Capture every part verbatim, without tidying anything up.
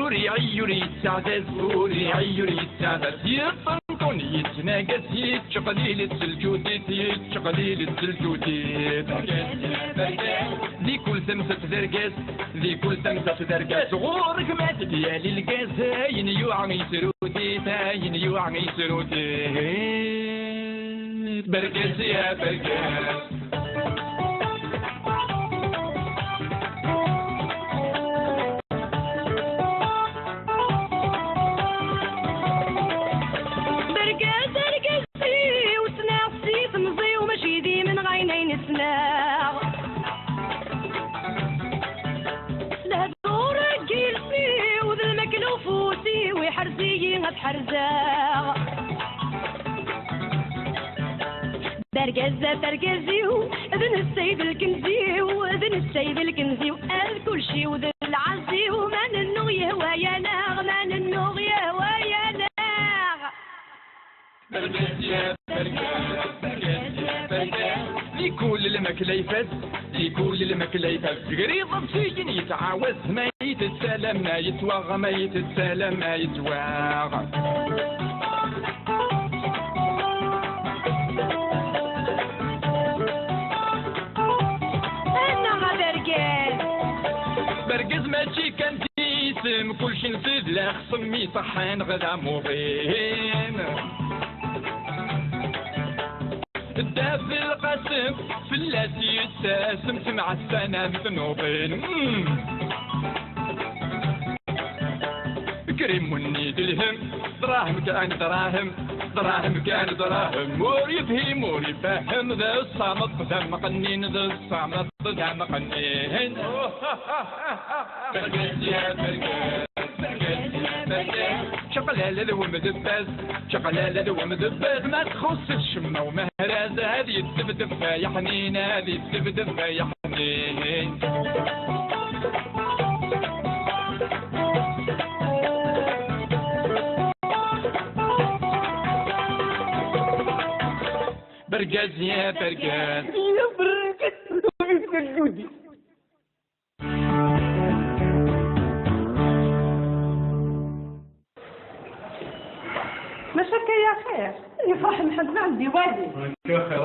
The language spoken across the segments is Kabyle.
Ur iɛi ur yettaɛdad, ur iɛi ur yettaɛdad. Yeṭṭenṭun yettnagas, yettqelil s lǧudit, yettqelil s lǧudit. Di kul tamsat d argaz, di kul tamsat d argaz. Ɣur-k ma tegyal lgaz, ayen yuɛa yesrudit, ayen yuɛa yesrudit. Bergaz ya bergaz. Bergaz, argaz-iw, ssneɣ si temẓi-w, mačči d imenɣayen ayen ssneɣ. Lehdur n yiles-iw d lmakla ufus-iw, iḥrez-iyi ad ḥerzeɣ. D argaz, d argaz-iw, d netta i d lkenz-iw, d netta i d lkenz-iw, ad kulci-w d lɛezz-iw, ma nennu yehwa-yaneɣ, ma nennu yehwa-yaneɣ. Bergaz ya bergaz, bergaz ya bergaz. Di kul lmakla ifaz, di kul lmakla ifaz. Deg iḍebsiyen yettɛawaz, ma yettsalam ma yettwaɣ, ma yettsalam ma yettwaɣ. Annaɣ a bergaz. Bergaz mačči kan d isem, kulci n sidlex. Semmi ṣaḥḥan ɣer amuḍin. Dda Belqasem fell-as yettasem, temɛassanam tnuḍin. Krimunni d lhem, dṛahem kan dṛahem, dṛahem kan dṛahem. Ur yefhim ur ifahem, d ṣṣameṭ d amqennin, d ṣṣameṭ d amqennin. Bergaz ya bergaz, bergaz ya bergaz. Čaqlala d wemdebbaz, čaqlala d wemdebbaz. Ma txuṣṣ ccemma umehraz, ad yettebdeb ay aḥnin, ad yettebdeb ay aḥnin. Bergaz ya bergaz. Ya bergaz. Maca akka ya xir, yefreḥ Mḥend ma ɛeddi wali. Akka xir,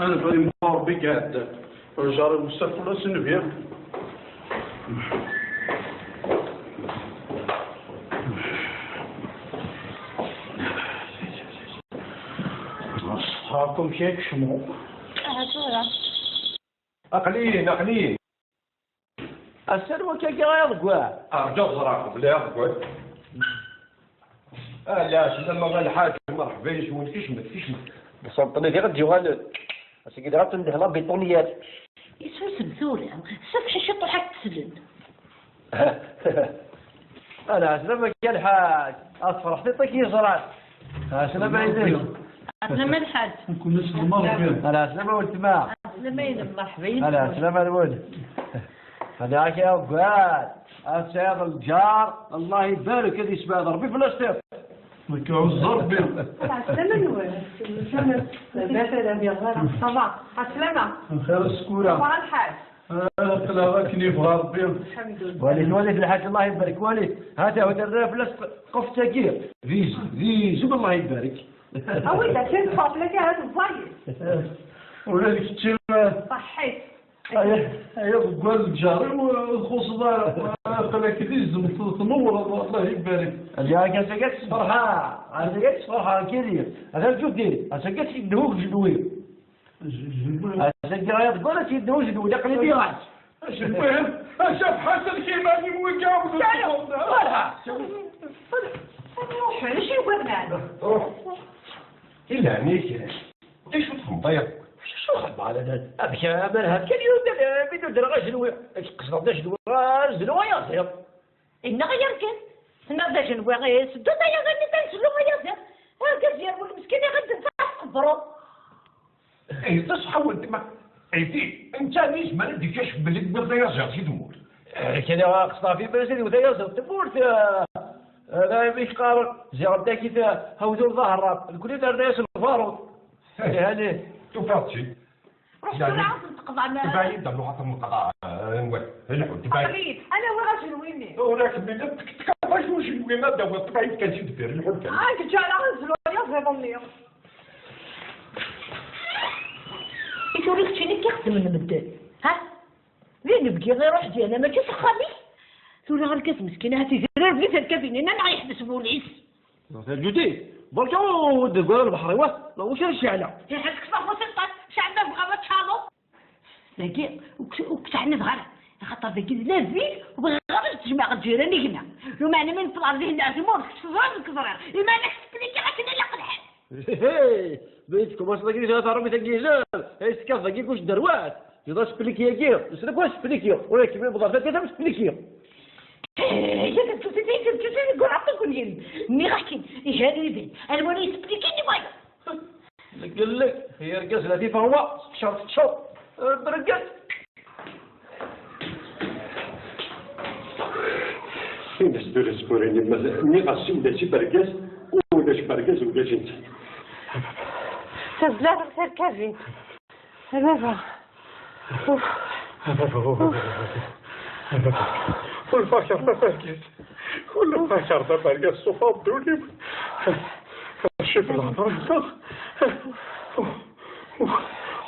ad nefri mqur bigad, ur jar i wessar fell-as nnbi. Ṣṣeḥḥa-kum kya kecmu. Aha tura. Aql-in, aql-in. Ass-a n wakka-agi ay aḍeggal. Rǧu ad ẓreɣ qbel ay aḍeggal. Ala, slama a lḥaǧ, merḥba yes-wen, kecmet, kecmet. Bṣanṭni diɣ ad d-yuɣalen. Ass-agi diɣ ad tendeh la bétonnette. Isusem tura, safeḥ ciṭuḥ ad k-teslen. Ala, slama a lḥaǧ, ad tferḥ tiṭ-ik yeẓran. Ɛeslama yid-k. Ɛeslama a lḥaǧ. Nekni s lmerḥ. Ala, ɛeslama a weltma. Ɛeslama yid-m, merḥba yid-m. Ala, ɛeslama a lwel. Ala, ak aggad. Ad tesɛiḍ lǧar, Allah ibarek, ad yesbeɛd Rebbi fell-as tiṭ. Nekk ɛuzzeɣ Rebbi. Ɛeslama a lwel. Ɛeslama. Bata d abiɣ ara. Ça va. Ɛeslama. Lxir askura. Ça va lḥal. Aql-aɣ akken yebɣa Rebbi. Lḥemdullah. Walit, walit lḥaǧ, Allah ibarek, walit. Hata hu terra fell-as tqeft-agi. D izem, d izem, Allah ibarek. Awi-d akken tfeḍlek ahat ẓẓayet. Ula d kečči. Ṣaḥḥit. Ay, ay aḍeggal lǧar-iw, ur txuṣṣeḍ ara. Aql-ak d izem, tnewwreḍ, Allah ibarek. Ass-agi ad k-sferḥeɣ, ass-agi ad k-sferḥeɣ, Kiri. Ata lǧudi, ass-agi ad k-yedhu deg ujenwi. Ass-agi ad k-yedhu ujenwi, aql-i diɣ-as. Ajenwi, acaf ḥasan kiman i wigga. Ruḥ, acu yewwiḍ mɛen? Ruḥ. Ilani kra. D acu txedmeḍ ay aḍeggal? Acu xedmeɣ ala d amek amer hab kan yudal mi d-udreɣ ajenwi. Qesdeɣ-d ajenwi, ajenwi ay aẓiḍ. Inna ay argaz, tenniḍ d ajenwi, eh, seddu tayaḍ-nni tanzellu ay aẓiḍ. Argaz yerwel meskin iɣedden s tqebbreḍ. Eh, d ṣṣeḥḥa n weltma. Eh, ti, netta yezmer ad d-ikacef belli tewwiḍ tayaziḍt si tmurt. Eh, kra aqesṭaf iman-is ad iwet tayaziḍt n tmurt, eh, eh, la mi k-qqaren, ziɣ d akit, eh, hawtul d aherrab. Nekni nerna-yas lbaruḍ. Eh, yani. Tufiḍ-tt-id. Ruḥ tura ɛawed Qḍan. Tebɛid, a Luḥa, temqeḍɛeḍ. Lḥu, tebɛid. Qḍit, ana wi ajenwi-nni. Ur ak-bida, tekkaḍ acu ujenwi, ad d-tawiḍ tebɛid kan si deffir, lḥu kan. Ad ǧǧeɣ ara azlu ayaẓ iḍ-nni. I tura keččini k-ixedmen medden, ha? D inebgi iruḥ dyan, mačči s axxam-ik. Tura argaz meskin, ahat iger arbit ar kabina, neɣ yeḥbes bulis. Judith, berka ur d-teggar lebḥer, wa, wa, wacu ara ceɛleɣ? Iḥesk ṭaf uselṭan, ceɛl ma bɣa ad tcaḍeḍ. Dagi, ur k-, ur k-teɛniḍ ara, axaṭer dagi d la ville, ur bɣiɣ ara ad tejmeɛ lǧiran i gma. Lameɛna mi newweḍ ɣer dihin, ɛzem ur kečč teẓriḍ, nekk ẓriɣ. Lameɛna ad k-splikiɣ akken ilaq lḥal. Hey, ma tkumaṣeḍ dagi, tɛerḍeḍ dagi, la, ay tekkaḍ dagi, kuc derwat. Yeḍra spliki-agi, nesla kuc spliki. Ula d kemmini bḍan taddit am spliki. Eh, ya d tutut, ya d tutut, deg uɛeṭṭi kun yin. Nniɣ-ak-in, ihi ad yibin. Anwa ara yesplikin i wayeḍ? Lek, lek, ay argaz, la tifa hwa, teččaḍ, teččaḍ. Eh, bergaz. Indes d ur zburin, nniɣ-as ulac bergaz, ulac bergaz, ulac insa. Tezla terkabin. A baba. Uf. A baba, uf. A baba. Ur fakeɣ tafergit. Ur fakeɣ tafergit, ṣṣufa ddunit. Cif lehḍur-nneɣ.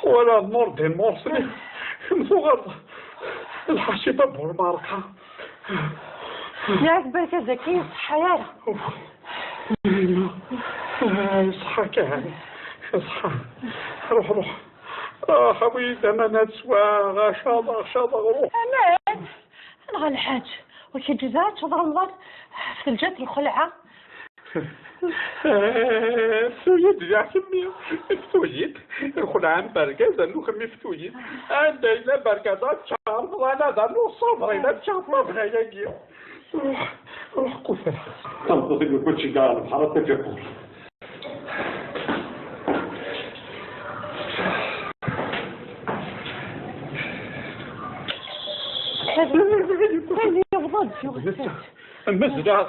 Wala Nurdin Mursli. Kemm tuɣaleḍ lḥaci Babur Marqa. Yak baka zaki, ṣṣeḥḥa ara. Ṣṣeḥḥa kan. Ṣṣeḥḥa. Ruḥ, ruḥ. Ruḥ, awi-yi-d aman ad sweɣ, caḍeɣ, caḍeɣ, ruḥ. Aman? Anɣa lḥaǧ? Ur k-yeǧǧiz ara ad teččeḍ Remḍan ɣef telǧat lxelɛa? Ftu-yi-d, ya kemmi. Ftu-yi-d. Lxelɛa n bergaz, rnu kemmi ftu-yi-d. Anda yella bergaz, ad teččeḍ Remḍan, ad rnu ṣṣabri, ad teččeḍ ṭṭabla-agi. Ruḥ, ruḥ, qufel. Tameṭṭut-agi ur tt-ceggeɛ lebḥer, ad taffiqur. Hadi, hadi, yewweḍ-d, yuɣ-d. Mazleɣ.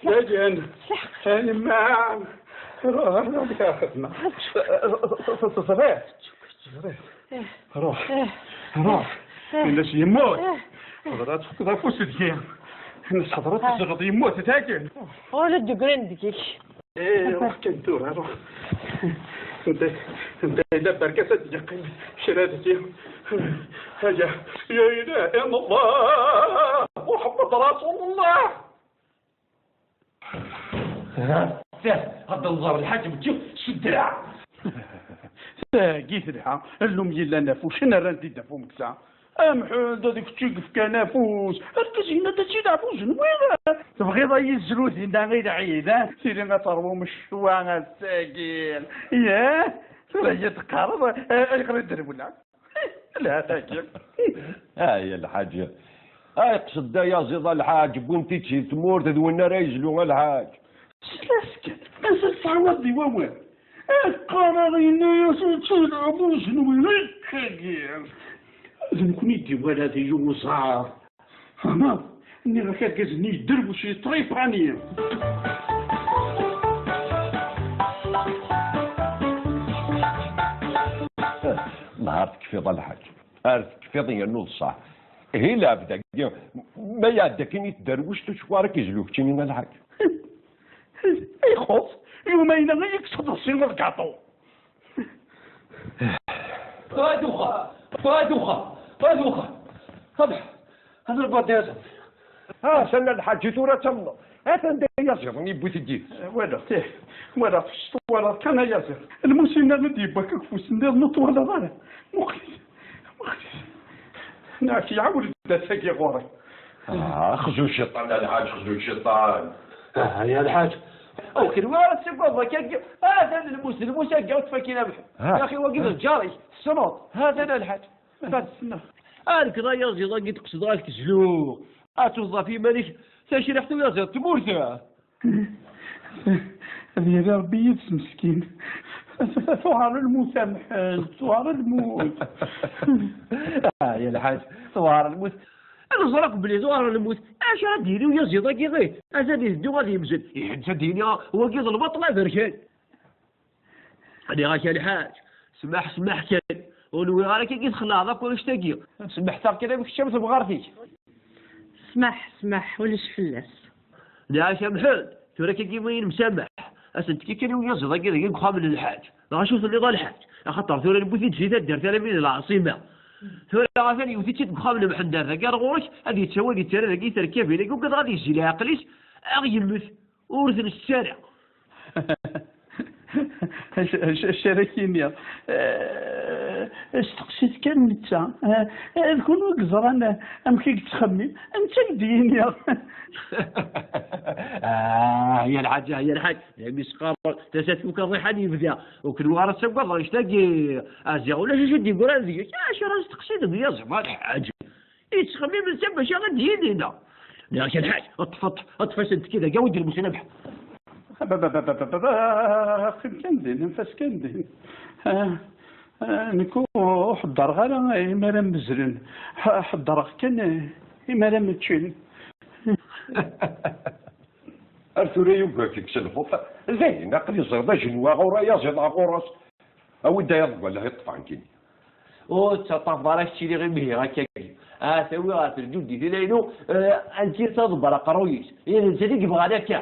Dayen. Hadi, ma. Ruḥ, ruḥ, ruḥ, xedma. Teẓriḍ? Teẓriḍ? Eh. Ruḥ. Eh. Ruḥ. Eh. Ini-as yemmut. Eh. Xedṛa tfukkeḍ afus deg-i. Ini-as xedṛa tezzeɣeḍ yemmut, dayen. Ula d-ggrin deg-k. Eh, ruḥ kan tura, ruḥ. Anda, anda yella berkas ad d-yeqqim kra deg-i. Aya, ya ilahi n Allah, Muḥemmed Rasulullah. Ha, ha, ad nẓer lḥaǧ, mačči s ddreɛ. Tagi telha, llum yellan afucen, rran-t-id ɣef umeksa. Amḥend, ad kečč i yefkan afus. Argaz yenna-d ad tt-ilɛeb ujenwi. Tebɣiḍ ad yezlu dinna i lɛid, ha? Tili ad teṛwum ccwa ass-agi. Yah? Tura ad yi-d-teqqareḍ, eh, ayɣer i d-rewleɣ? Lha tagi. Ay, a lḥaǧ. Ay, qsed ayaziḍ a lḥaǧ, wwin-t-id si tmurt, d win ara yezlu a lḥaǧ. Slas kan, mazal tettɛawadeḍ i wawal. Qqareɣ, yenna-yas ad tt-ilɛeb ujenwi, akka-agi. D nekkni i d-iwala di yuẓar. Fehmeḍ? Nniɣ-ak argaz-nni yedderwec, yeṭṭriṭani. Nehar tekfiḍ a lḥaǧ. Ar tekfiḍ yernu d ṣṣeḥ. Ihi lɛebd-agi, ma iɛedda akin i tderwict, ur cukkeɣ ara k-izlu keččini a lḥaǧ. Ixuṣ, yumayna i yekkes tḍessi n lgaṭu. Ad uxeɣ, ad uxeɣ, ad uxeɣ. Ad, ad rebbeɣ d iyaziḍ. Ah, sanna lḥaǧi tura tamneḍ. Atan d ayaziḍ-nni yewwi-t-id yid-s. Walaɣ-t, ih, walaɣ-t, kečč twalaḍ kan ayaziḍ. Lmus-inna i d-yewwi akk ufus nniḍen ur twalaḍ ara. Muqel-it. Nɛak iɛawed-d ass-agi ɣur-i. Ah, xzu ciṭan a lḥaǧ, xzu ciṭan. Ah, ya lḥaǧ. Aw, kenwi ara tettagadeḍ akka-agi? Atan lmus, lmus-agi ur tfakin a Mḥemmed. Ah. Ya axi, wagi d lǧar-ik, tessneḍ. Atan a lḥaǧ. Atan, ssneɣ. Ark d ayaziḍ-agi d-qesdeɣ ad k-zluɣ. Ad tuẓẓaf iman-ik tacriḥt uyaziḍ tmurt. Ad yali Rebbi yid-s meskin. Tuɛer lmut a Mḥend, tuɛer lmut. Ah, ya lḥaǧ, tuɛer lmut. Ad ẓreɣ belli tuɛer lmut. Acu ara d-yini uyaziḍ-agi? Ih, ad iteddu ad yemzel. Iḥeǧǧ ad d-yini wagi d lbaṭel aberkan. Nniɣ-ak a lḥaǧ, smaḥ, smaḥ kan. Ur nwiɣ ara akka i txelɛeḍ akk annect-agi. Semmḥet-aɣ kan amek teččam temɣart-ik. Smaḥ, smaḥ, ulac fell-as. Nniɣ-ak a Mḥend, tura akka i nemsamaḥ. Ad sen-tekki kan i uyaziḍ-agi deg uxxam n lḥaǧ. Neɣ acu tenniḍ a lḥaǧ? Axaṭer tura newwi-t-id si taddart armi d lɛaṣima. Tura atan yewwet-itt-id deg uxxam n Mḥend ar dagi ar ɣur-k, ad yettawi ad yettarra dagi i terkabin-agi, ugadeɣ ad yezzi leɛqel-is, ad ɣ-yemmet. Ur t-nessara. Acu ara k-iniɣ? Eh, steqsit kan netta. Eh, eh, d kunwi i yeẓran, eh, amek i yettxemmim. Netta i k-d-yini. Ah, ya lḥaǧ, ya lḥaǧ. Mi s-qqaren tasa tfuka ḍiḥan yebda. Ur kenwi ara tettagadeḍ annect-agi. A ziɣ ulac acu d-yeggran deg-k. Acu ara steqsi deg uyaziḍ a lḥaǧ? Yettxemmim netta bac ad d-yini neɣ? Nniɣ-ak a lḥaǧ, ṭṭef, ṭṭef, ṭṭef-asen-t-id, awi-d lmusnabeḥ. Qqim kan din, anef-as kan din. Ah, ah, nekk ur ḥeddreɣ ara imi ara mmezlen. Ḥ-, ḥeddreɣ kan imi ara mmeččen. Ar tura yugar-k deg-s lxuf. Dayen, aql-i ẓriɣ d ajenwa ɣur-i, ayaziḍ ɣur-s. Awi-d ayaḍ deg wallaɣ iṭṭef ɛenkini. Ur ttaṭṭaf ara keččini imihi akkagi. Ah, tawi ɣer lǧuddit-inu, eh, ansi taḍebber aqerruy-is. Eh, d nettat i yebɣan akka.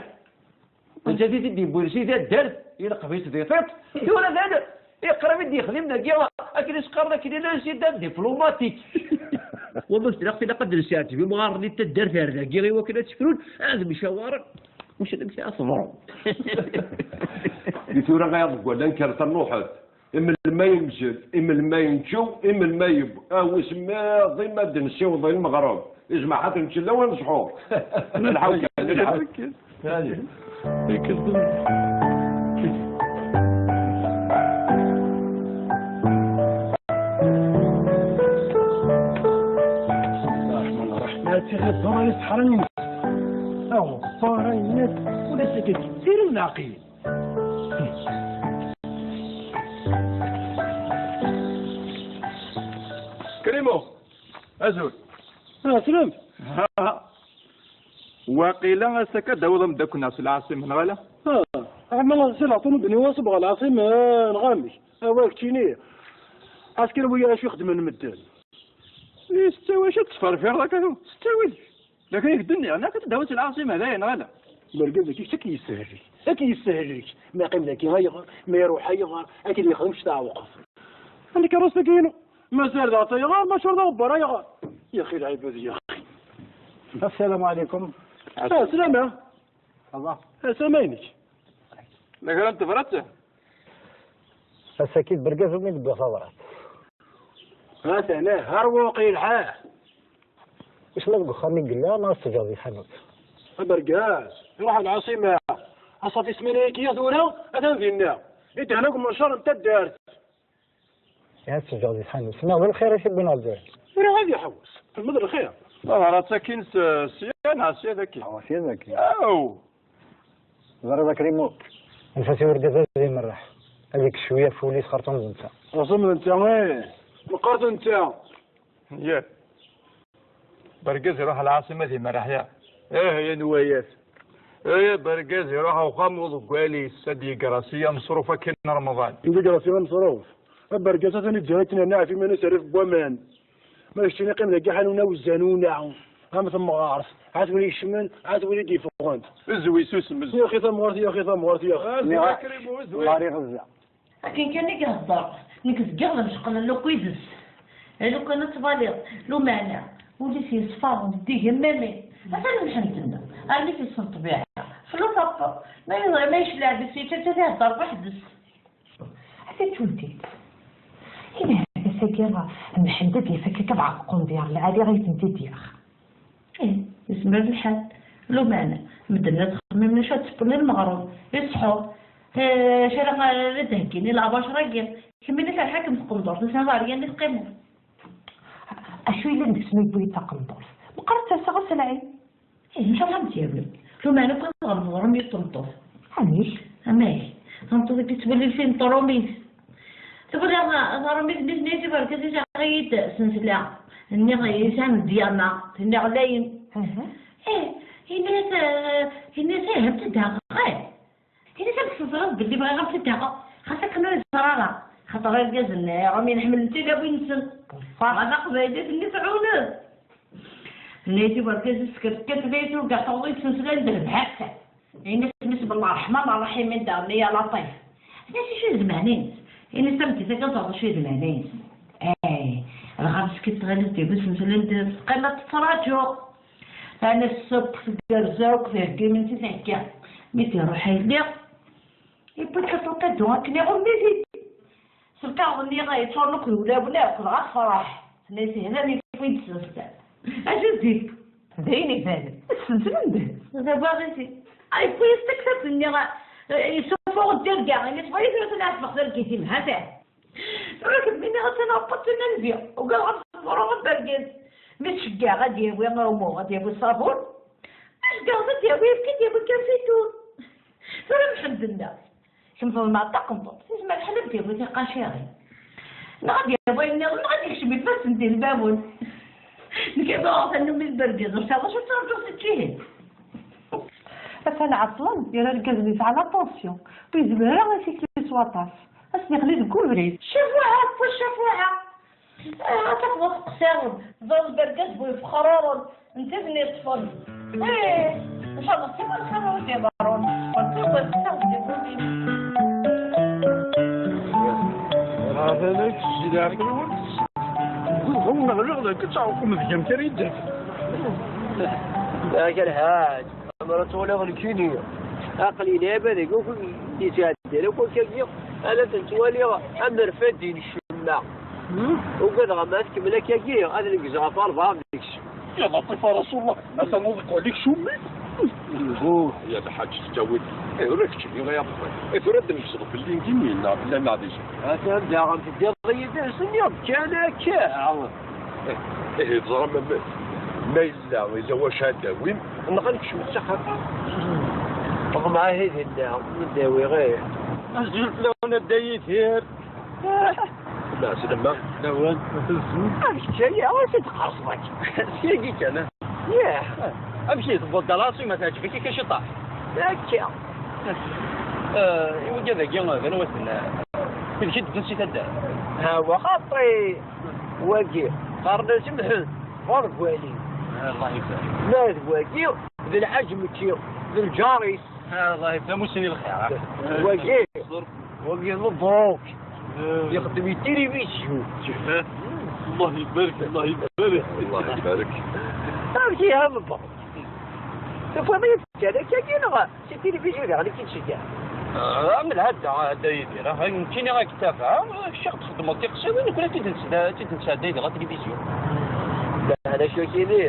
D nettat i t-id-yewwin si taddart, ileqb-itt di tiṭ. Tura d ayen, iqrib i d-yexdim dagi, akken i s-qqaren akken i llan si diplomatique. Wama tlaq tilaq ad d-nesɛetteb imɣaren i taddart ar dagi i wakken ad tt-frun, ad mcawaren. Wissen amek ara teḍru. Di tura ɣaya deg wallan kker tannuḥet. Imelmi yemzel, imelmi yenǧew, imelmi yeww. A wis miḍ i ma d-nsiweḍ i lmeɣreb. Izmeḥ ad nečč lawan sḥur. Lḥaw kan, lḥaw. Ma tiɣiḍ ẓur ay seḥra-nni. Aɣebbar ay nniḍ, ula d tagi d tira n leɛqil. Krimo, azul. Ah, slam. Ha. Waqila ass-aka d-tawiḍ ameddakel-nneɣ si lɛaṣima, neɣ ala? Ah, ɛemma, si leɛṭun ur d-niwa ṣubbeɣ lɛaṣima, neɣ amek? Awa keččini. Ɛaskar wiyaḍ acu ixeddmen medden. Yettawi acu ad tesferfireḍ akka tu? Tettawi-d. D akken i k-d-nniɣ, nniɣ-ak ad t-id-tawiḍ si lɛaṣima, dayen, neɣ ala? Ma argaz-agi, ad k-yessehel. Ad k-yessehel. Ma yeqqim dagi ayɣer, ma iruḥ ayɣer, akken yexdem s taɛewqef. Amek akerrust-agi-inu? Mazal daɣ tayɣer, maca ur d aɣebbar ayɣer. Yaxi lɛibad, yaxi. Assalamu alaikum. Ah, slama. Allah. Ah, slama-inek. La kra n tebrat? Ass-agi d bergaz umi d-wwiɣ tabrat. Ha-t-an, ah, har wuqi lḥal. Isma deg uxxam i yella, neɣ ad t-teǧǧeḍ di tḥanut? Abergaz, iruḥ ɣer lɛaṣima. Aṣafi ssmana-agi tura, atan dinna. Ittehna deg umencar n taddart. Ad t-teǧǧeḍ di tḥanut, neɣ d lxir i t-iwwin ɣer Lezzayer? Tura ad iḥewwes, telmed lxir. Ḍhar attakin s-, sya neɣ sya dagi? Awa, sya dagi. Aw! Ẓriḍ a Krimo, anef-as i urgaz ad imerreḥ, ad yekkes cwiya ɣef wul-is xerṣum d netta. Xerṣum d netta, ih, meqqert netta. Yah. Bergaz iruḥ lɛaṣima ad imerreḥ, ya. Ih, ya nwayat. Ih, bergaz iruḥ uxxam uḍeggal-is ad d-yegrasi ameṣruf akken Remḍan. Ad d-yegrasi ameṣruf. Abergaz atan ittnerni ɣef iman-is rrif n waman. Ma keččini qqim dagi ḥanun awzanuna, am temɣart, ɛad win ikecmen, ɛad win i d-yeffɣen. Zwi susem, zwi. Yaxi tamɣart, yaxi tamɣart, yaxi. Ah, zwi Krimu, zwi. Akken kan i ihedder, nekk zgiɣ d amceqqlel akk yid-s. Lukan ad twaliḍ, lumeɛna, ul-is yeṣfa, d igemmami. Atan mḥend-nneɣ, allen-is yessen ṭṭbiɛa. Flu taṭṭer, ma yeẓri ma yecleɛ deg-s, yečča-tt ad ihedder weḥd-s. Ata d tuldit. Ina, ass-agi, Mḥend ad yaf akka kebɛa tqundyar lɛali ɣa i tent-id-yaɣ. Ih, yezmer lḥal. Lumeɛna, medden ad xemmimen acu ad ttewwen i lmeɣreb, i ṣṣḥur, eh, acu ara, ara d-heggin i lɛabacer-agi. Kemmini terḥa-kem tqendurt, nesɛa ɣer yan i teqqimeḍ. Acu yellan deg-s ma yewwi-yi taqendurt? Meqqar ad tt-aseɣ ass n lɛid. Ih, ncallah ad tt-yernu. Lumeɛna kan ɣer teḍrum i tmeṭṭut. Amek? Amek? Tameṭṭut-agi tettwali sin n tṛumit. Tewwel taṛumit-nni, tenna-yas i wergaz-is, aɣ-iyi-d sensla. Nniɣ yesɛan ddyama, tenna ɣlayen. Aha. Ih, yenna-yas, eh, yenna-yas, ih, ad m-tt-id-aɣeɣ, ih. Yenna-yas, amek teẓriḍ belli bɣiɣ ad m-tt-id-aɣeɣ? Xas akken ur yeẓri ara. Xaṭer argaz-nni iɣumi ḥemmlen tilawin-nsen. Ɣef aqbaylit-nni tɛuned. Nniɣ-as i wergaz-is, kkret kan tabeyt, ur ggaɣ taweḍ-itt n slan d lbeḥ. Ini-as, mmi-s, bellah ṛṛeḥman ṛṛaḥimin daɣen, ya Laṭif. Ini-as, acu i d lmeɛna-ines? Ini-as, tameddit-agi ad teẓreḍ acu i d lmeɛna-ines. Ay, dɣa meskin tɣileḍ d yagi-s n slan d lbeḥ, teqqim ad tettraǧu. Tani tesseww, tgerrez akk, thegga imensi, thegga. Mi d-iruḥ yelli, yewwi-d taṭuṭa-inu akken iɣumm-it-id. S lkaɣeḍ-nni yettɣurrun akk d wulawen akk, dɣa tefreḥ. Tenna-yas, ihda mi yewwi-d ssensen. Acu zik? D ayen ibanen. Ssensen anda? D abaɣ-it-id. Ay, yewwi-yas taktabt-nni, yessuffuɣ-d tirga. Ini-as, wa yid-i ad ɛettbeɣ targit-im, ha-t-an. Tura kemmini atan ɣef ṭṭinan di, ugaɣ ɣef ẓẓuru abergaz. Mi tceggeɛ ad yawi amu, ad yawi ṣṣabun. Ma ceggeɛ ad yawi, yefka ad yawi kafitun. Tura mḥend-nneɣ. Kemm tḍemɛeḍ taqenṭuṭ, tezmer lḥal ad d-yawi tiqacirin. Neɣ ad d-yawi ayen nniḍen, neɣ ad yekcem ifassen di lbawel. Nekk ad uɣeɣ tannumi n bergaz, ur sɛiɣ acu ttṛaǧuɣ si ǧihin. Atan ɛeṭṭlen, yerra argaz-nni yesɛa la tension, ur yezmir ara ad t-ikki s waṭas. Ad s-yexli deg ubrid. Cafuɛa, wa cafuɛa! Ah, ad tafeḍ qṣiren, ẓer lbergaz bu yefexruren, netta d-nni yeṭṭfen. Eh, ncallah siwa lxir ur d-iḍerrun. Ur d-iḍerrun. Hada-k, sidi ɛqel-nwen. Ur neɣliɣ deg ttaɛuqum deg amek ara yedder. Yak a lḥaǧ, amer ad twaliḍ nekkini. Aql-i lɛib ad akk yetɛeddan akk akkagi, ala ten-ttwaliɣ am rfad di nnecma. Ugadeɣ ma tkemmel akkagi, ad neggez ɣef rebɛa deg-s. Ya Laṭif a Rasulullah, atan uḍeqqu-alik cummi. Ihuh, ya lḥaǧ tettawiḍ. Eh, ula keččini, ya Laṭif. Eh, tura ad d-nefseḍ belli gini, neɣ belli neɛdij. Atan daɣen teddiḍ-iyi-d, s-nniɣ-d kan akka. Eh, eh, teẓram, ma, ma yella, yella wacu ad d-awim, neɣ ad nekcem s axxam. Ṭṭmeɛ ihi dinna, ad d-awiɣ, eh. Azul fell-awen a Dda Yidir. Laɛslama. Lawan. Amek aya? Amek i d-teqqareḍ wagi? Syagi kan, ah. Yah. Amek i tewweḍ-d ɣer lɛaṣima, teɛǧeb-ik akka ciṭṭaḥ? Akka. Eh, i wigad-agi, d anwa-ten? Wid i d-iteddun si taddart? Ha, wa xaṭi. Wagi, qqaren-as Mḥend, ɣur deg wali. Allah ibarik. Ma d wagi, d lɛaǧ mečči, d lǧar-is. Ah, Allah yefhem, usni lxir, ah. Wagi, wagi d ḍruk. Eh. Yexdem i tilivizyu. Eh. Allah ibarik, Allah ibarik. Allah ibarik. Amek iha mebbeṛ? Tufam-iyi-d kan akkagi neɣ si tilivizyu daɣen i k-id-ceggɛeɣ? Ah, am lhadda, a Dda Yidir, ah, nekkini ad k-tabaɛeɣ, kečč ad txeddmeḍ tiqsiḍin, nekkni ad tt-id-nesda-, ad tt-id-nesɛedday daɣ tilivizyu. Meɛna acu akini,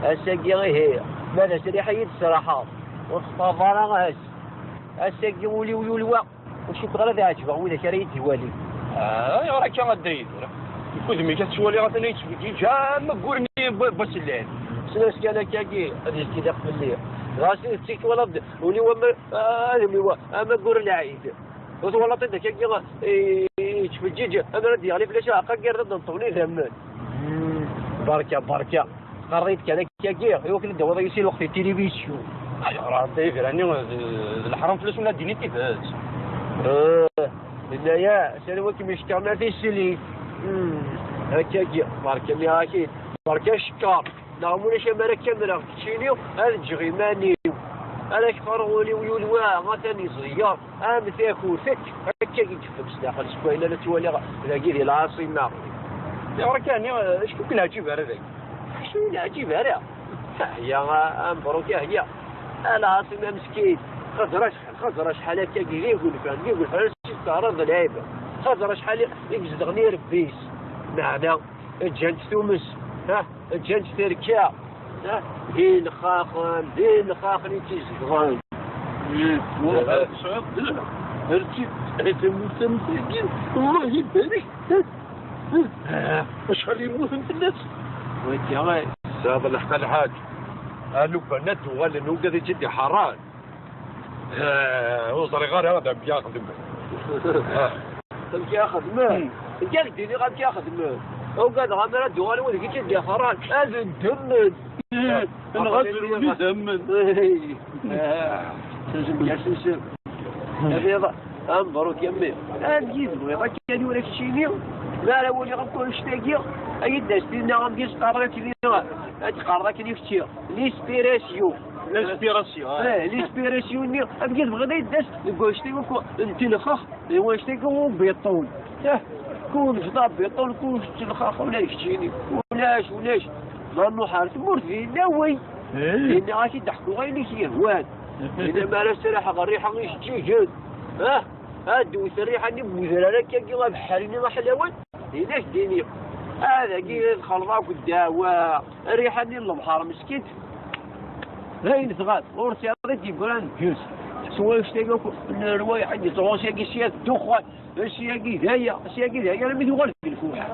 ass-agi ihi, ma d asriḥ i yi-d-tesraḥeḍ. Ur textareḍ ara ass. Ass-agi ul-iw yulwa. Ur cukkeɣ ara ad ɛeǧbeɣ widak ara yi-d-iwalin. Ah, ayɣer akka a Dda Yidir? Deg udem-ik ad tettwaliɣ atan yettfeǧǧiǧ am aggur-nni n wa-, n wasellan. Snas kan akkagi, ad yezgi ddiq fell-i. Dɣa s tidet i twalaḍ ul-iw am, ah, almi wa, am aggur n lɛid. Ur twalaḍ-t akkagi, eh, yettfeǧǧiǧ, am ara d-yeɣli fell-as uɛeqqa n yirden n ṭṭbel idammen. Hmm, berka, berka. Teqqareḍ-iyi-d kan akkagi, i wakken ad d-tawiḍ yis-i lweqt i tilivizyu. Ayɣer a Dda Yidir, ɛni d, d leḥram fell-as wala ad d-tiniḍ tidet? Eh, yenna-yas, anwa i kem-icekkren a tislit? Hmm, akkagi, berka mirakel, berka ccekker. Neɣ mulac amar ad kamreɣ keččini, ad ǧǧeɣ iman-iw. Ad ak-qqareɣ ul-iw yulwa, atan iẓeyyer. Am takurt, akk, akka i yeffeɣ s daxel seg wayen ara ttwaliɣ dagi di lɛaṣima. Ayɣer akka, ɛni, acu ur k-neɛǧib ara dagi? Acu ur neɛǧib ara? Ahya, a, a Mebruk, ahya. A lɛaṣima meskin. Xaẓer acḥal, xaẓer acḥal akka d igunfan, d igunfan, ad s-teɛreḍ lɛib. Xaẓer acḥal i izedɣen irebbi-s. Meɛna, ǧǧan-t tumes. Ha? Ǧǧan-tt terka. Ha? D ilxaxen, d ilxaxen i tt-izedɣen. Ih, wallah, tesɛiḍ lḥeqq. Ar tt-id-tɛid tamurt am tagi, Allah ibarek. Ha? Ha? Acḥal i yemmuten fell-as? Wagi, tesɛiḍ lḥeqq a lḥaǧ. A lukan ad d-uɣalen ugad i tt-id-iḥerran. Eh, ur ẓriɣ ara d amek ara xedmen. Amek ara xedmen? Hmm. Nekk ad k-d-iniɣ amek ara xedmen. Ugadeɣ amar ad d-uɣalen wid i tt-id-ixerran, ad ddmen. Eh, neɣ ad zrun idammen. Eh, eh, tazemga-s. Hmm. Ad iḍ-, Mebruk a mmi. Amek i tebɣiḍ akka ad ura keččini? Mi ara waliɣ akk annect-agi, ad yi-d-as-tiniḍ amek i s-qqareḍ akken i, ad qqareḍ akken i kečči. L'inspiration. L'inspiration, ah. Eh, l'inspiration-nni, amek i tebɣiḍ ad yi-d-tas deg wannect-agi akk n tilxex, d wannect-agi n ubiṭun. Eh, kullec d abiṭun, kullec d tilxex, ula d keččini. Ulac, ulac. Ma nruḥ ar tmurt dinna, wi. Eh. Dinna ad k-id-ḥkuɣ ayen i k-yehwan. Dinna mi ara sraḥeɣ rriḥa ijeǧǧigen. Ah. Ad d-tewwet rriḥa-nni n wedrar akkagi abeḥri-nni aḥlawan, din ak-d-iniɣ. Adagi ad xelḍeɣ akk ddaɛwa, rriḥa-nni n lebḥer meskint. D ayen tɣab, ur tesɛiḍ i d-yeggran deg-s. S wannect-agi akk n rrwayeḥ i d-yettɣur syagi sya d ddexxan, syagi d aya, syagi d aya, armi tuɣal d lfuḥ.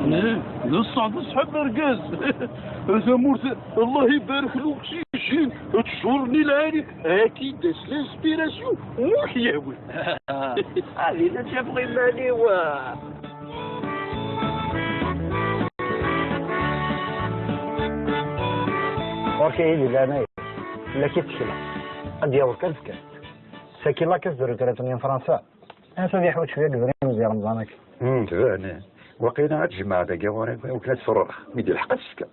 D ṣṣeḥ, d ṣṣeḥ, d argaz. Tamurt, Allah ibarek l'oxygène, ttjur-nni lɛali, ad k-id-tas l'inspiration, ur k-yehwi. Ad iliɣ ttafeɣ iman-iw. Ɣur-k ay di leɛnaya-k, fell-ak i ttekleɣ. Ad d-yaweḍ kan fkan. Saki la caisse de retraite-nni n Fransa. Ahat ad iḥuǧ cwiya n yedrimen di Remḍan-agi. Hmm, tban. Waqila ad tjemɛeḍ dagi ɣur-i, wakken ad tferreɣ. Mi d-ilḥeq ad tefkeḍ.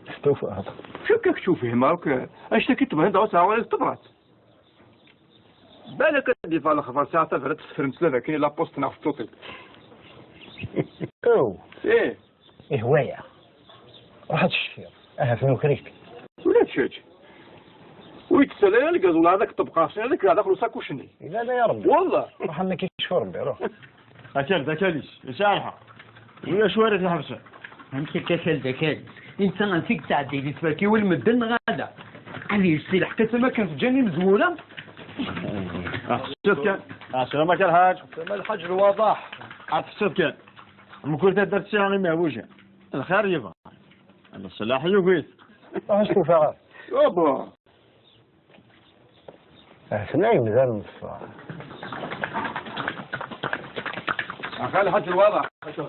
Testufaḍ. Cukkeɣ kečč ur fhimeɣ akk. Annect-agi tebɣiḍ ad tesɛuḍ ɣer tebrat. Balak ad d-yeffeɣ lexbar sɛiɣ tabrat tefren tlaba akken i la poste neɣ teṭṭuṭi. Aw. Ih. Ihwa-yaɣ. Ruḥ ad tecfiḍ. Ahat nuker-ik. Ula d kečč. Ur yettsalay ara lgaz wala ad ak-ṭebqeɣ cni ad ak-rreɣ daxel usakuc-nni. Ila la ya Rebbi. Wallah. Ruḥ am nekk yecfu Rebbi, ruḥ. Akal, d akal-is. Yesɛa lḥeqq. Ulac wara t-iḥebsen. Amek akka akal d akal? Insa ansi yettɛeddi di tferkiwin medden neɣ ala? Ad yecci lḥeqq-is am akken teǧǧan imezwura? Aqsed kan. Aqsed am akal lḥaǧ. Am lḥaǧ lwaḍaḥ. Aqsed kan. Mkul taddart sɛiɣ imehbujen. Lxir yebɣa. Leṣlaḥ yugi-t. Acu tufiḍ? Aba. Aten-a yemdanen ṣṣfa. Axal ḥaǧ lwaḍa. Atan,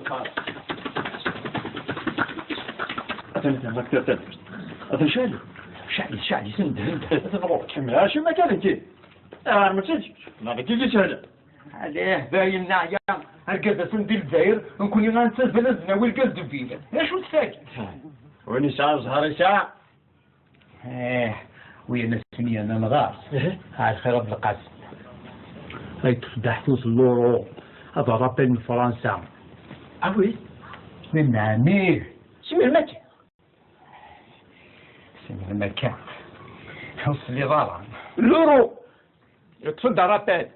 atan, atan, atan. Atan cali. Cali, cali, send, send. Atan ɣur-k. Kemmel, acu ma kan nekki? Ah, ma txedmeḍ. Ma deg-i sahla. Alih, dayen neɛya. Argaz asen di Lezzayer, nekkni ad nettazzal ad d-nawi lgaz d bil. D acu tfak? Win yesɛan zzher yesɛa. Eh, win asen-yernan ɣer-s. Ih. Ɛli Xir Abdelqasim. Ay teṭṭef daḥtut n luru, ad rapel n Fransa. Ah oui? Di nneɛma-k. Si melmi akka? Si melmi akka? Ur tesliḍ ara. Luru! Yeṭṭef-d rapel.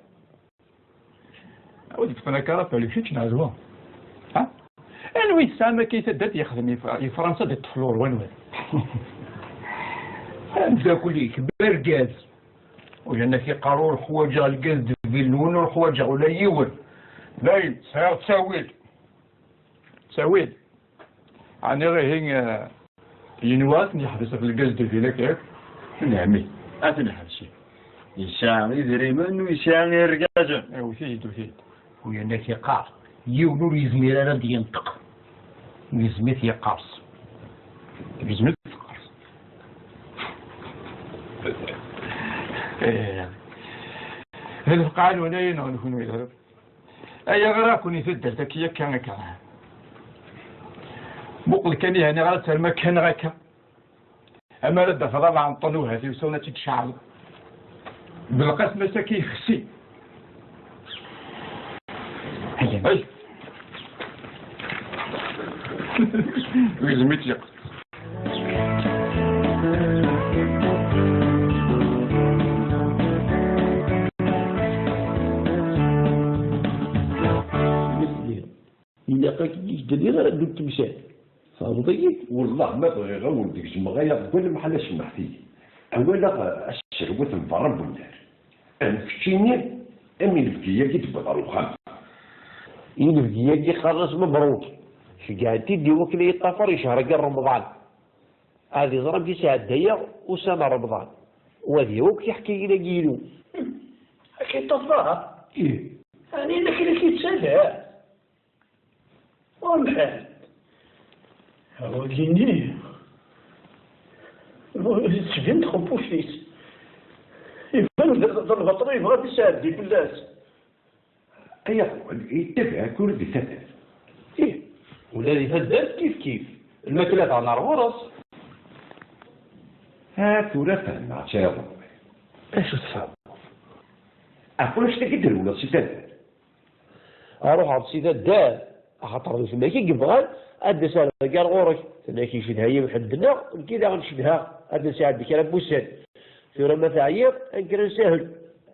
Ur d-yeṭṭfen akka rapel, kečč neɣ d wa? Ha? Anwa i tesɛam akka i taddart yexdem i Fra-, i Fransa di ṭṭef lur, wanwa? Ameddakel-ik, d argaz. U yerna k-iqqar ur ḥwaǧeɣ lgaz d bil-nwen, ur ḥwaǧeɣ ula yiwen. Dayen, sɛiɣ ttawil. Ttawil. Ɛni ihi, eh, yenwa ad ten-yeḥbes ɣef lgaz de ville akka yakk? Nɛemi, ad ten-ḥebsi. Yesɛa idrimen u yesɛa irgazen. Awit-iyi-d, awit-iyi-d. U yerna k-iqqar, yiwen ur yezmir ara ad d-yenṭeq. Yezmir yeqqers. Yezmir yeqqers. Eh, d lefqeɛ-nwen aya neɣ n kenwi? Ay aɣraq-nni taddart-agi akka, akka. Muqel kan ihi, aniɣer ad term akka neɣ akka. Amar ad d-tafeḍ abeɛṭel uhat-iw s ad tt-id-tceɛleḍ. Belqasem ass-agi yexsi. Ay. Gzem-itt yakk. Ilaq ad k-d-iniɣ ara ddunt temsal. Tɛerḍeḍ-iyi-d? Wellah ma bɣiɣ a wen-d-gezmeɣ aya deg walamma ḥala cemmeḥt-iyi. Awal-a a sserwat n berra n wennar. Am keččini, am inebgi-agi d-wwiḍ ɣer uxxam. Inebgi-agi qqaren-as Mebruk. Ceggɛen-t-id i wakken ad yeṭṭafar i ccher-agi n Remḍan. Ad iẓer amek i sɛeddayeɣ ussan n Remḍan. U ad yawi akk tiḥkayin-agi-inu. Ad k-yeṭṭaf Ḍahar? Ih. Ɛni d akken i k-yettala? Ur mḥal. Awal-nni tettbin txebbuct-is. Iban d, d lbaṭel yebɣa ad isɛeddi fell-as. Ay aɣwal, yettabaɛ-ik ula di taddart. Ih, ula di taddart kif kif. Lmakla daɣen ar ɣur-s. Ha tura fehmeɣ-tt ay aɣwal. Acu tfehmeḍ? Ɣef wanect-agi d-rewleḍ si taddart? Ruḥeɣ-d si taddart, axaṭer d gma-k i yebɣan ad d-aseɣ ar ɣur-k. Tenna-k icedha-yi Mḥend-nneɣ, nekki daɣen cedhaɣ ad d-nesɛeddi kra n wussan. Tura ma teɛyiḍ, ad nekker ad nsahel.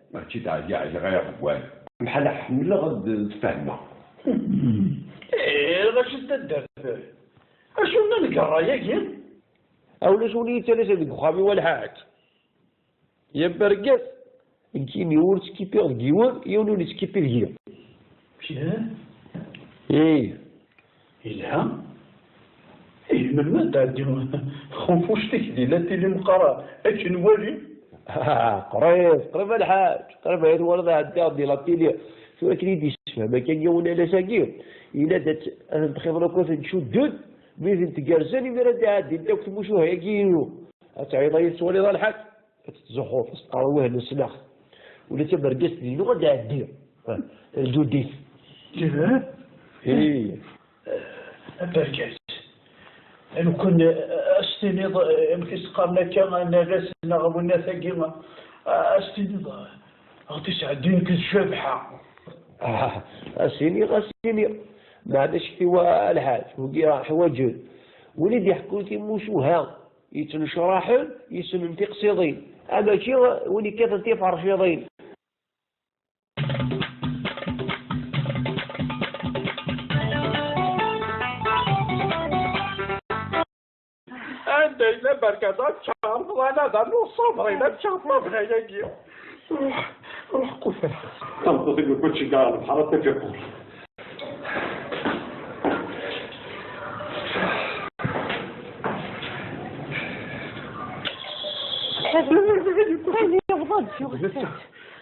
Mačči d ɛyiɣ ay aɣwal. Mḥala ḥemmleɣ ad d-fehmeɣ. Ih, ɣas d taddart. Acu nnan deg ṛṛay-agi? A ulac win yettalasen deg uxxam-iw a lḥaǧ. Ya bergaz, nekkini ur ttkippiɣ deg yiwen, yiwen ur yettkipi deg-i. Ih. Yelha. Ih, melmi ad d-tɛeddi txenfuct-ik di la télé meqqar ad k-nwali? Ah, qrib, qrib a lḥaǧ, qrib ay twalaḍ ɛeddiɣ di la télé. Tura akken i d-yessefhem akka yiwen alas-agi, yella-d ad t-, ad ten-txiḍen akk ad ten-cudden, mi ten-tgerzen, imir ad d-ɛeddint akk tmucuha-agi-inu. Ad teɛyiḍ ay tettwaliḍ a lḥaǧ? Ad tettzuxxuḍ, ad s-teqqareḍ wah nesleɣ. Ula d tabergazt-inu ad d-ɛeddi. Lǧudit. Ih. Abergaz. Lukan, eh, as-tiniḍ, eh, amek i s-qqaren akka, analas neɣ winnat-agi, eh, as-tiniḍ, eh, ad ɣ-d-isɛeddi nekk d Cabḥa. Ah, as-iniɣ, as-iniɣ. Meɛna cektiwa a lḥaǧ, wigi ḥwaǧen win i d-iḥekkun timucuha. Yettnecraḥen, yessnen tiqsiḍin. Ama mačči win yekkaten tiferciḍin. Anda yella bergaz ad tččar ḍlala d anu ṣṣabri d ad tččar ṭṭabla-agi. Ruḥ, ruḥ qufel. Tameṭṭut-agi ur k-id-ara lebḥer ad taǧǧa.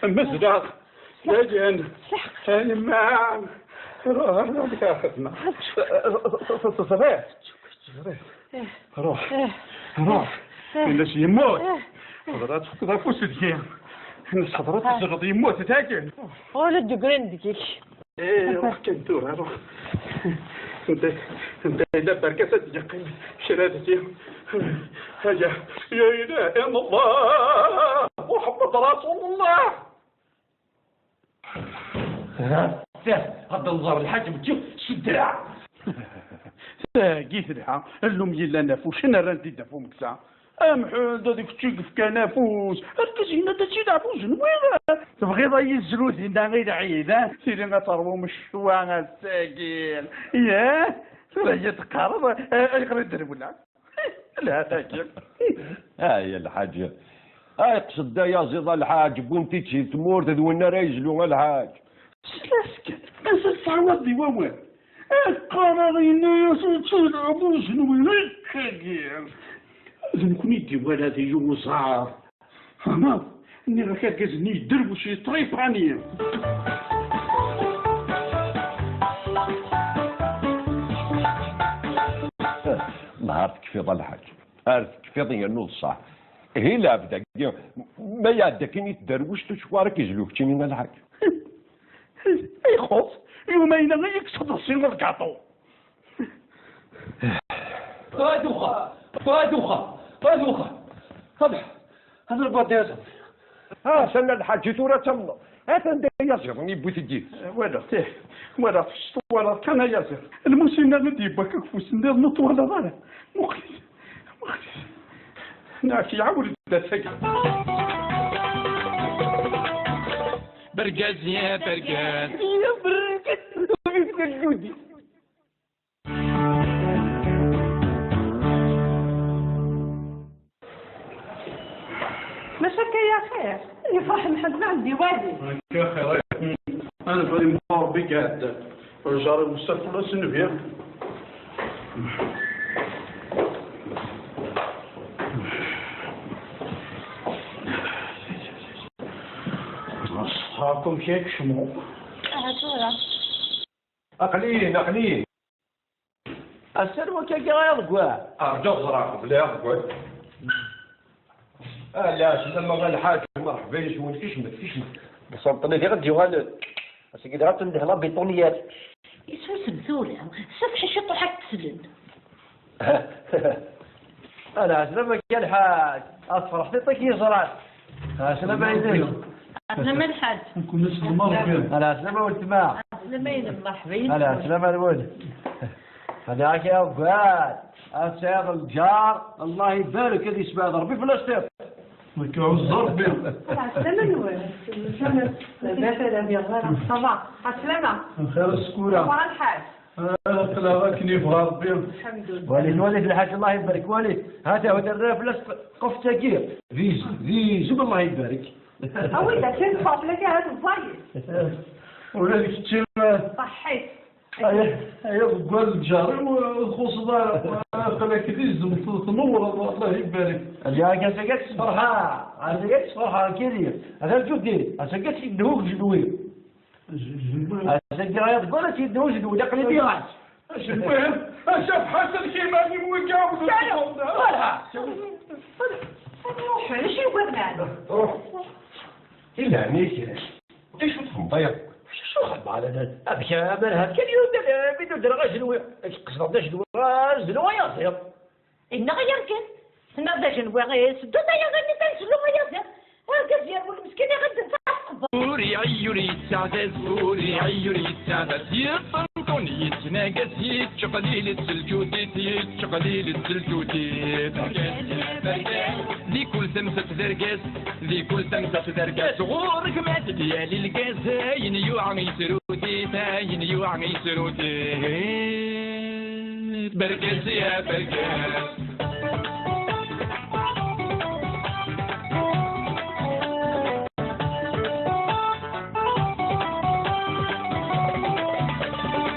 Mazleɣ. Dayen. Ay, ma. Ruḥ, ruḥ, ruḥ, xedma. Teẓriḍ? Teẓriḍ? Ruḥ. Ruḥ. Ini-as yemmut. Xedṛa tfukkeḍ afus deg-i. Ini-as xedṛa tezreḍ yemmut dakken. Ɣur-i d-ggrin deg-k. Eh, ruḥ kan tura, ruḥ. Anta, anta yella berkas ad d-yeqqim kra deg-i. Aya, ya ilahi n Allah, Muḥemmed Rasul Allah. Ha, ta, ad nẓer lḥaǧ mačči s ddreɛ. Tagi telha, llum yellan afus, rran-t-id ɣef umeksa. Amḥend, d kečč i yefkan afus. Argaz-inna-d ad tt-id afus n win. Tebɣiḍ ad yezlu dinna i lɛid, a? Tili ad teṛwum ccwa ass-agi. Yah? Tura iyi-d-teqqareḍ, eh, ayɣer i d-rewleɣ? Lha tagi. Ay, a lḥaǧ. Ay, qsed ay aziḍ a lḥaǧ, wwin-t-id si tmurt, d win ara yezlu a lḥaǧ. Slas kan, mazal tettɛawadeḍ i wawal. Aqqar-aɣ yenna-yas ad tedɛuḍ ujenwi akkagi. D nekkni i d-iwala di uẓar. Fehmeḍ? Nniɣ-ak argaz-nni yedderwec yeṭṭripani. Nehar tekfiḍ a lḥaǧ. Ar tekfiḍ yernu d ṣṣeḥ. Ihi lɛebd-agi, ma iɛedda akin i tderwict, acuɣer ad k-izlu keččini a lḥaǧ? Ixuṣ, yumayna i yekkes ḍṣi n lgaṭu. Ad uxxam, ad uxxam, ad uxxam. Ad, ad rebba d iẓem. Ah, sanna lḥaǧi tura d tamneḍ. Atan d ayaziḍ-nni yewwi-t-id yid-s. Walaɣ-t, ih, walaɣ-t, twalaḍ kan ayaziḍ. Lmus-inna i d-yewwi akk ufus nniḍen ur twalaḍ ara. Muqel-it, muqel-it. Neɣ k-iɛawed-d ass-agi. Bergaz ya bergaz. Ya bergaz. Maca akka ya xir, yefreḥ Mḥend ma ɛeddi wali. Akka xir, ay. Ana bɣi mxur bigad. Ur jar i wussan fell-as nbiɣ. Ḥakum kek cmu. Aha tura. Aql-in, aql-in. Ass-a n wakka-agi ay aḍeggal. Rǧu ad ẓreɣ qbel ay aḍeggal. Ah, la, sslam a lḥaǧ, merḥba yes-wen, kecmet, kecmet. Bṣelṭen-agi ad d-yuɣalen. Seg dɣa tendeh la bétonière. Isusem tura, safeḥ ciṭuḥ ad k-teslen. Ala, ɛeslama kan lḥaǧ. Ad tefreḥ tiṭ-ik yeẓran. Ɛeslama yid-k. Ɛeslama lḥaǧ. Nekni s lmerḥ. Ala, ɛeslama weltma. Ɛeslama yid-m, merḥba yid-m. Ala, ɛeslama lwel. Hada akka ugar. Ad tesɛiḍ lǧar. Allah ibarek, ad yesbeɛd Rebbi fell-as tiṭ. Nekk ɛuzz Rebbi. Ɛeslama-nwen. Ɛeslama. Labas, ala, ça va. Ɛeslama. Lxir a Sekkura. Ṣṣwara lḥal. Ah, aql-aɣ akken yebɣa Rebbi. Lḥemdullah. Walit, walit lḥaǧ, Allah ibarek, walit. Hata, hata, rran fell-as tqeft-agi. D izem, d izem, Allah ibarek. Awi-d akken tfeḍlek ara tẓẓayet. Ula d kečči. Ṣaḥḥit. Aya, aya deg wal lǧar-iw, ur txuṣṣeḍ ara. Aql-ak d izem, tnewwreḍ, Allah ibarek. Aya, aya, aya, sferḥeɣ. Aya, aya, sferḥeɣ, kiri. Hada lǧudi, aya, aya, yedhug lǧenwi. Aya, aya, deg wal, aya, yedhug lǧenwi, aql-i diɣ. Acu n muhim? Acaf Ḥasan Kiman i wigga. Voilà. Ruḥ, acu yugaden ɛni? Ruḥ. Ilani kra. D acu txedmeḍ ay akk? Acu xedmeɣ ala d amek amer hat kan yudal mi d-udreɣ ajenwi. Qesdeɣ-d ajenwi, ajenwi ay aẓiḍ. Inna ay argaz, tennaɣ d ajenwi, seddu-d ay aɣani tanzelu ay aẓiḍ. Argaz yerwel meskin iɣed d taɣeṭṭeḍ. Ur iɛi ur yettaɛdaz, ur iɛi ur yettaɛdaz. Yeṭṭenṭun yettnagas, yettqelil s lǧudit, yettqelil s lǧudit. Di kul tamsat d argaz, di kul tamsat d argaz. Ɣur-k ma d-yali lgaz, ayen yuɛa yesrudit, ayen yuɛa yesrudit. Bergaz ya bergaz.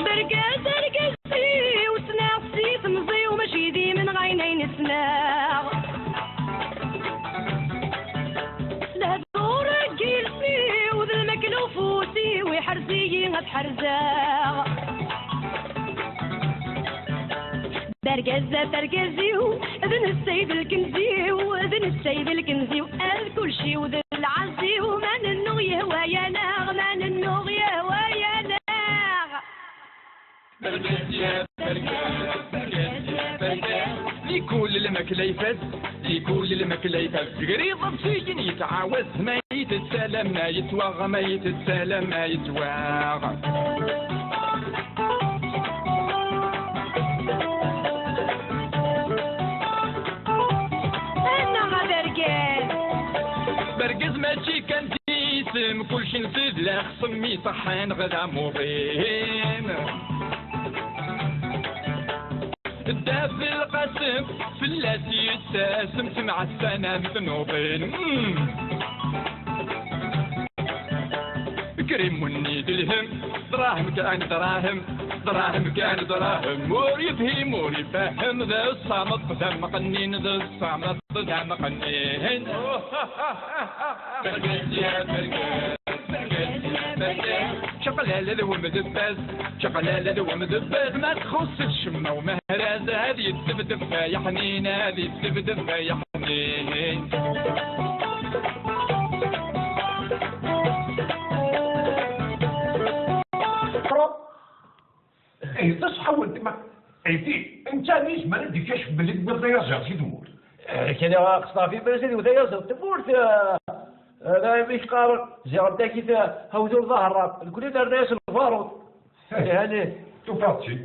Bergaz, argaz-iw, ssneɣ-t si temẓi-w, mačči d imenɣi ayen sneɣ. Lehdur n yiles-iw d lmakla ufus-iw, iḥrez-iyi ad ḥerzeɣ. D argaz, d argaz-iw, d netta i d lkenz-iw, d netta i d lkenz-iw, ar d kulci-w d lɛezz-iw, ma nennuɣ yehwa-yaneɣ, ma nennuɣ yehwa-yaneɣ. Bergaz ya bergaz, bergaz ya bergaz. Di kul lmakla ifaz, di kul lmakla ifaz. Tegri iḍebsiyen yettɛawaz, ma yettsalam ma yettwaɣ, ma yettsalam ma yettwaɣ. Annaɣ a bergaz. Bergaz mačči kan d isem, kulci n zid la xsem iṣeḥḥan ɣer amuḍin. Dda Belqasem fell-as yettasem, temɛassan am tnuḍin. Krim munni d lhem, dṛahem kan dṛahem, dṛahem kan dṛahem. Ur yefhim ur ifehhem, d ṣṣameṭ d amqennin, d ṣṣameṭ d amqennin. Bergaz ya bergaz, bergaz ya bergaz. Čaqlala d wemdebbaz, čaqlala d wemdebbaz. Ma txuṣṣ ccemma umehraz, ad yettebdeb ay aḥnin, ad yettebdeb ay aḥnin. Ihi, ṣṣeḥḥa n weltma. Ihi, netta yezmer ad d-yekcef belli d-tewwiḍ tayaziḍt si tmurt. Eh, kra aqesṭaf iman-is ad iwet ayaziḍ n tmurt, eh, eh, d ayen i k-qqaren, ziɣen takit, eh, hawt ur ḍahṛen, nekni nerna-yas lbaṛud. Ihi, tufiḍ-tt-id.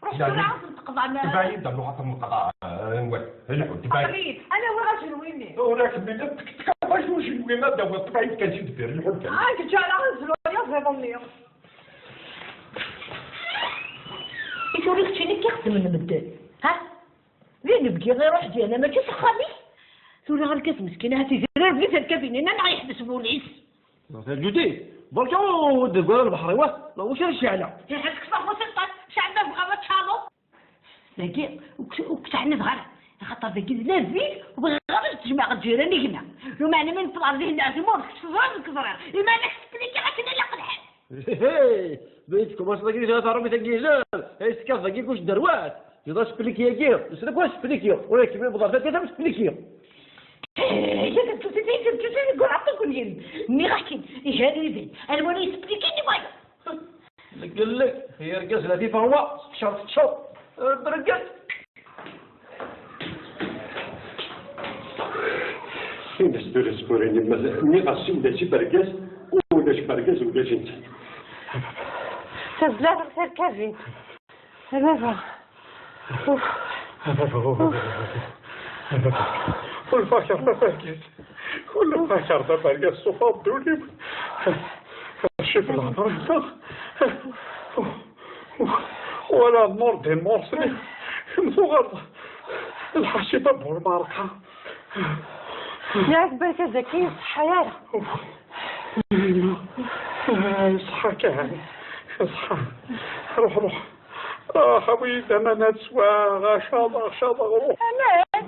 Ruḥ tura ad ten-teqḍeɛ. Tebɛid, ruḥ ad ten-neqḍeɛ, eh, lḥut, tebɛid. Aql-iyi, ana wiɣ ajenwi-nni. Ur ak-mil, ad tek-, tekkaḍ acu ujenwi, ad d-tawiḍ, tebɛid kan si deffir, lḥut kan. Ah, kečč ara nzelu ayaziḍ-nni. I tura keččini k-ixedmen medden, ha? D inebgi iruḥ dihna, mačči s axxam-ik. Tura argaz meskin, ahat iger argaz arkabin-nni neɣ yeḥbes wul-is. Judith, berka ur d-teggar lebḥer-iw, neɣ wacu ara ceɛleɣ? Ihi, tekkseḍ afus i ṭṭan, ceɛl ma bɣiɣ ad tcaḍeḍ. Dagi, ur k-, ur k-ttɛennideɣ ara, axaṭer dagi d la ville, ur bɣiɣ ara ad tejmeɛ lǧiran-ik-nneɣ. Lumeɛna mi newweḍ ɣer dihin, ɛzem ur k-teẓriḍ, ur k-ẓriɣ. Iman-ik expliquer akken ilaq lḥal. Hey, hey, ma tkumaṣeḍ dagi di tṛumit-agi yellan, ay tekkaḍ dagi kuc derwat, yuḍ aspliki-agi, nesla kul aspliki, ula d kemmini bḍar taddit am aspliki. Hey, ya d tusit, ya d tusit, deg uɛeṭṭi kun yiri. Nniɣ-ak-in, ihi ad yibin, anwa ara yesplikin i wayeḍ? Yellek, ay argaz, la tifehwa, teččur, teččur. Bergaz. Ini-as tura sburin yemma, nniɣ-as ulac bergaz, ulac bergaz, ulac netta. Tazla ɣer terkabin. A baba. Uf. A baba, uf, a baba, a baba. Ur fakeɣ tafergit. Ur fakeɣ tafergit, ṣṣufa ddunib. Cif lehḍra-nneɣ. Wala Nurdin Mursli. Kemm tuɣaleḍ lḥaci Babur Marqa. Yaɛk barka zaki, ṣṣeḥḥa ara. Ṣṣeḥḥa kan. Ṣṣeḥḥa. Ruḥ, ruḥ. Ruḥ, awi-yi-d aman ad sweɣ, caḍeɣ, caḍeɣ, ruḥ. Aman?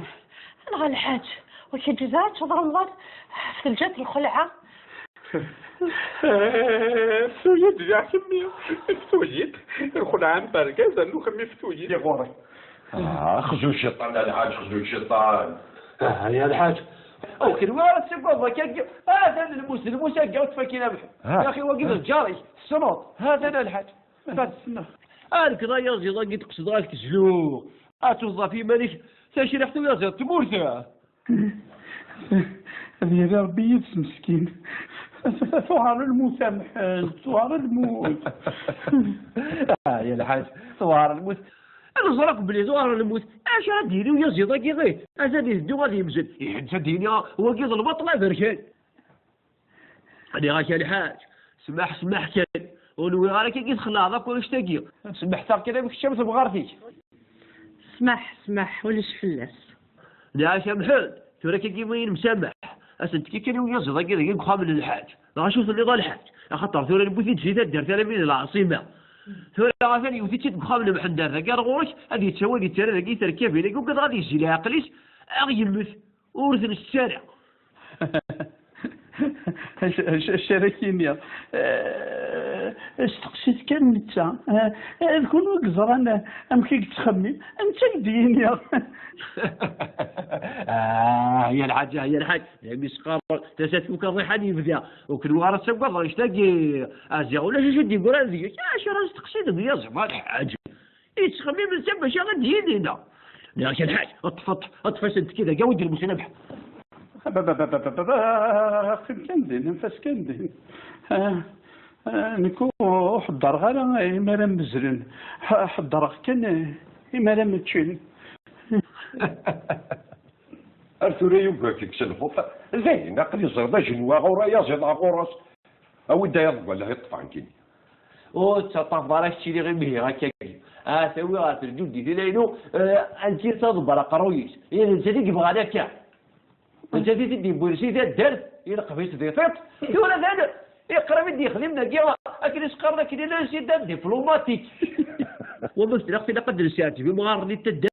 Anɣa lḥaǧ. Ur k-iǧuza ad teččeḍ Remḍan ɣef telǧa n lxelɛa? Ftu-yi-d ya kemmi. Ftu-yi-d. Lxelɛa n bergaz, rnu kemmi ftu-yi-d. Di ɣur-i. Ah, xzu cciṭan a lḥaǧ, xzu cciṭan. Ah, ya lḥaǧ. Ur kenwi ara tettagadeḍ akka, atan lmus, lmus akka, ur tfakin amḥ. Ah. Ya axi, wagi d lǧar-ik, tessneḍ. Atan a lḥaǧ. Ar nekk d ayaẓiḍ-agi d-qesdeɣ ad k-zluɣ. Ad tuẓeḍ ɣef yiman-ik tacriḥt uyaẓiḍ n tmurt. Ad yali Rebbi yid-s meskin. Tuɛer lmut a Mḥend, tuɛer lmut. Ah, ya lḥaǧ, tuɛer lmut. Ad ẓreɣ belli tuɛer lmut. Acu ara d-yini uyaẓiḍ-agi? Atan iteddu ad yemzel. Ihi netta ad d-yini wagi d lbaṭel aberkan. Nniɣ-ak a lḥaǧ, smaḥ, smaḥ kan. Ur nwiɣ ara akka i txelɛeḍ akk annect-agi. Smeḥteɣ kan am kečč am temɣart-ik. Smaḥ, smaḥ, ulac fell-as. Nniɣ-ak a Mḥend, tura akka ma yemsamaḥ, ad s-nettekki kan i uyaziḍ-agi dagi deg uxxam n lḥaǧ. Neɣ acu tenniḍ a lḥaǧ? Axaṭer tura newwi-t-id si taddart armi d lɛaṣima. Tura atan yewwi-t-id deg uxxam n Mḥend ar dagi ar ɣur-k, ad yettawi ad yettarra dagi i terkabin-agi, ugadeɣ ad yezzi leɛqel-is, ad yemmet. Ur t-nessara. Acu ara k-iniɣ? Eh, steqsit kan netta. Eh, d kunwi i yeẓran amek i yettxemmim. Netta i k-d-yini. Ah, ya lḥaǧ, ya lḥaǧ. Imi s-qqaren tasa tfuk aḍiḥan yebda. Ur kenwi ara tettaggadeḍ annect-agi. Aziɣ ulac acu d-yeggran deg-k. Acu ara nesteqsi deg uyaziḍ a lḥaǧ? Yettxemmim netta bac ad d-yini, neɣ? Nniɣ-ak a lḥaǧ, ṭṭef, ṭṭef, ṭṭef-asen-t-id, awi-d lmus a Rabaḥ. Qqim kan din, anef-as kan din. Ah, ah, nekk ur ḥeddreɣ ara imi ara mmezlen. Ḥ-, ḥeddreɣ kan imi ara mmeččen. Ar tura yugi ad k-ikkes lxuf. Dayen, aql-i ẓriɣ d ajenwi ɣur-i, ayaziḍ ɣur-s. Awi-d ayaḍ n wallahi ṭṭef ɛenkin. Ur tettaṭṭafeḍ ara kečč iliɣ imihi akkagi. Ah, tawi ɣer terdudit ilaynu, eh, ansi taḍebber aqerruy-is. I d nettat i yebɣan akka. Nettat i t-id-yewwin si taddart, ileqb-itt di tiṭ. Tura d iqrib i d-yexdim dagi, akken i s-qqaren akken i llan si diplomatique. Wama tlaq tilaq ad d-nesɛetib imɣaren-nni n taddart.